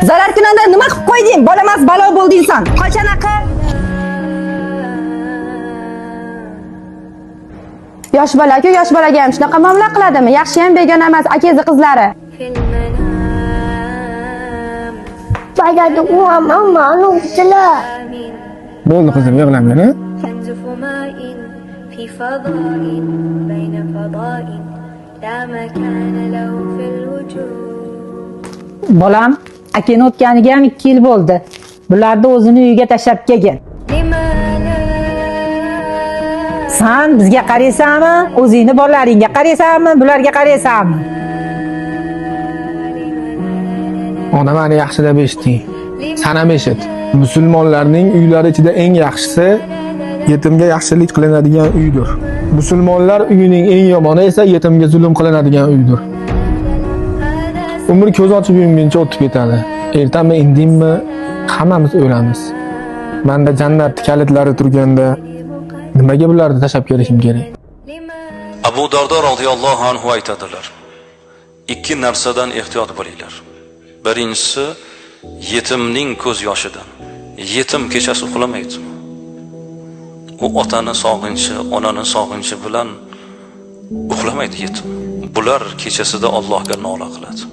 Zarar kunanda nima qilib qo'yding? Bolamas balo bo'lding san. Qachon aql? Yosh bola-ku, yosh bolaga ham shunaqa muomala qiladimi? Yaxshi ham begona emas, akangizni qizlari. في المنام Bo'ldi qizim, yig'lamang, a? تنزف ماء في فضاء بين فضاء لا مكان له في الوجود. Bolam, akani o'tganiga ham 2 yil bo'ldi. Bularni o'zini uyiga tashlab kelgin. لما لا San bizga qaraysanmi? O'zingni bolalaringga qaraysanmi? Bularga qaraysanmi? Ona, mani yaxshilab eshiting. San ham eshit. Musulmonlarning uylari ichida eng yaxshisi yetimga yaxshilik qilinadigan uydir. Musulmonlar uyining eng yomoni esa yetimga zulm qilinadigan uydir. Umr ko'z ochib yumguncha o'tib ketadi. Ertami indinmi hammamiz o'lamiz. Manda jannat kalitlari turganda nimaga bularni tashlab kelishim kerak? لما Abu Dardo radhiyallohu anhu aytadilar: Ikki narsadan ehtiyot bo'linglar. Birinchisi yetimning ko'z yoshidan. Yetim kechasi uxlamaydi. U otani sog'inchi, onani sog'inchi bilan uxlamaydi yetim. Bular kechasida Allohga nola qiladi.